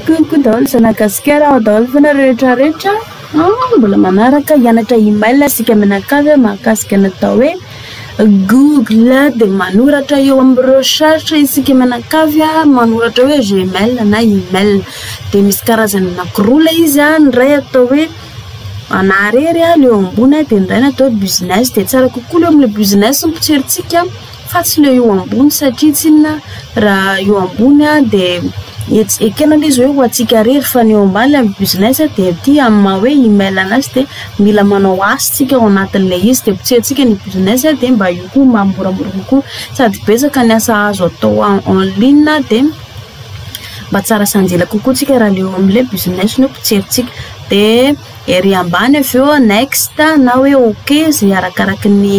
Coucou daholo zanak'Gasikara ao daholo ve nareo rehetra rehetra ah, mbola manaraka hianatra email isika mianakavy mahakasika ny atao hoe Google dia manoratra eo amin'ny recherche isika mianakavy manoratra hoe Gmail na email dia misy karazany anankiroa ilay izy ny iray atao hoe anahy irery ilay eo ambony dia ny iray natao hoe business dia tsara kokoa ilay eo amin'ilay business no potseritsika fa tsy ilay eo ambony satria tsinona raha eo ambony dia etsy ekena ilay izy hoe ho antsika irery fa ny eo ambany ilay amin'ny business dia aty amin'ny maha hoe email anazy dia mila manao asa tsika ao anatin'ilay izy dia potseritsika ny business dia mba io koa mba moramora kokoa sady betsaka ny asa azo atao en ligne dia mba tsara sanjela kokoa tsika raha ilay eo amin'ilay business no potseritsika dia Ery ambany avy eo next na hoe ok izay arakaraky ny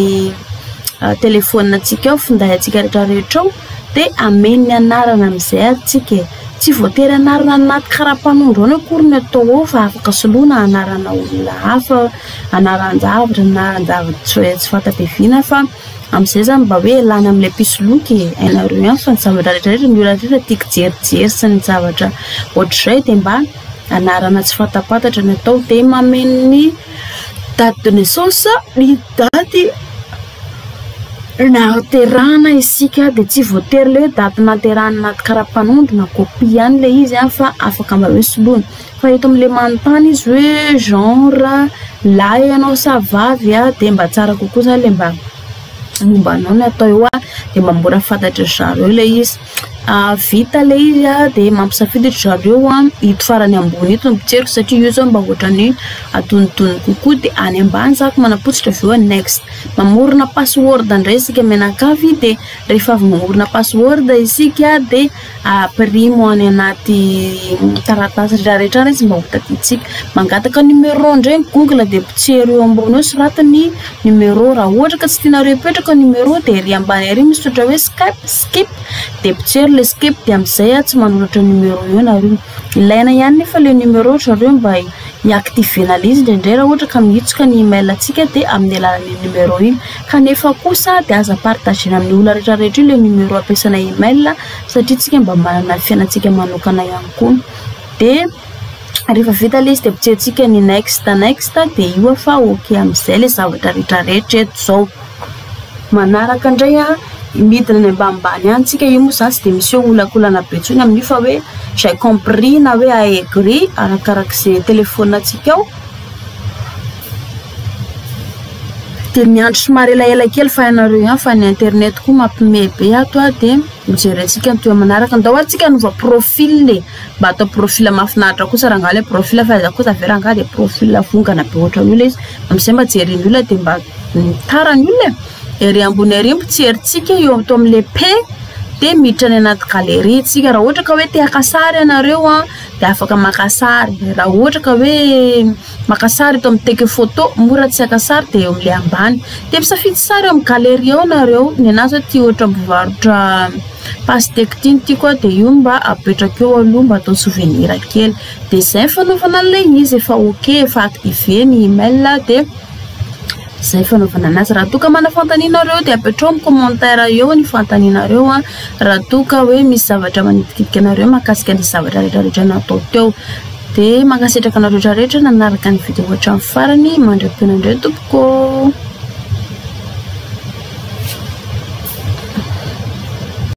telephone antsika ao, finday antsika rehetra rehetra ao dia hameno ny anarana amin'izay ary tsika e. Tsy voatery anarana anaty kara-panondro any akory no atao ao fa afaka soloina anarana olona hafa, anaran-javatra, anaran-javatra tsy fanta-piaviana fa amin'izay izany mba hoe lany amin'ilay mpisoloky e. Hainareo ihany fa ny zavatra rehetra rehetra, ny olona rehetra tia kijerijery sy ny zavatra ohatr'izay dia mba. Anarana tsy fantapantatra ny atao dia mameno ny date de naissance, ny daty nahaterahana isika dia tsy voatery ilay hoe daty nahaterahana anaty kara-panondro na copie ihany ilay izy fa afaka mba hoe soloina. Fa eto amin'ilay manontany izy hoe genre, lahy ianao sa vavy dia mba tsara kokoa izany ilay mba momba anao no atao eo dia mba mora fantatry zareo ilay izy. Vita ilay izy dia mampisafidy ry zareo ito farany ambony ito no potseriko satria io izao mba ohatran'ny antonontonony kokoa dia any ambany za ko manapotsitra avy eo next. Mamorona password indray isika mianakavy dia rehefa avy mamorona password isika dia ampirimo any anaty taratasy rehetra rehetra any izy mba ho tadidintsika. Mangataka numéro indray ny google dia potsero eo ambony eo soraty ny numéro. Raha ohatra ka tsy tianareo hipetraka ny numéro dia ery ambany ery misy soratra hoe skype, skip dia potsero ilay skip dia amin'izay tsy manoratra numéro eo nareo. Ilaina ihany nefa ilay numéro ry zareo mba hi-activer-na ilay izy indraindray raha ohatra ka mihitsoka ny email antsika dia amin'ny alalan'iny numéro iny. Kanefa kosa dia aza partager-na amin'ny olona rehetra rehetra io ilay numéro ampiasaina email satria tsika mba manana ny fiainantsika manokana ihany koa. Dia rehefa vita ilay izy dia potsehintsika ny next next dia io fa ok amin'izay ilay zavatra rehetra rehetra eto izao. Manaraka indray an, midina any ambanimbany any tsika, io moa izany tsy dia misy hoe olakolana be intsony amin'io fa hoe j'ai compris na hoe I agree arakarak'izay telefaoninantsika ao. Dia miandry somary elaela kely fa hainareo ihany fa ny internet koa mampime be ato an, dia hojerentsika ny tohiny manaraka. Ndao ary tsika hanova profil e! Mba atao profil mahafinaritra kosa rangahy ilay profil fa aiza kosa ve rangahy dia profil vongana be ohatran'io ilay izy, amin'izay mba jeren'ny olona dia mba mitara ny olona e! Ery ambony ery mitserintsika eo ato amin'ilay P dia miditra any anaty galerie tsika, raha ohatra ka hoe te haka sary ianareo an dia afaka maka sary, raha ohatra ka hoe maka sary eto amin'ny take photo moa raha tsy haka sary dia eo amin'ilay ambany, dia misafidy sary eo amin'ny galerie eo nareo, ny anahy zao tia ohatra mpivarotra pastèque ity no tiako dia io mba apetrako eo aloha mba atao souvenir kely, dia izay ny fanaovana an'ilay izy, efa ok efa activer ny email dia izay fanaovana anazy. Raha toa ka manana fanontaniana nareo dia apetraho amin'ny commentaire eo ny fanontanianareo an, raha toa ka hoe misy zavatra manitikitika anareo mahakasika ny zavatra rehetra rehetra natao teo. Dia mankasitraka anareo rehetra rehetra nanaraka ny vidéo hatramin'ny farany, mandra-pihaona indray tompoko ô.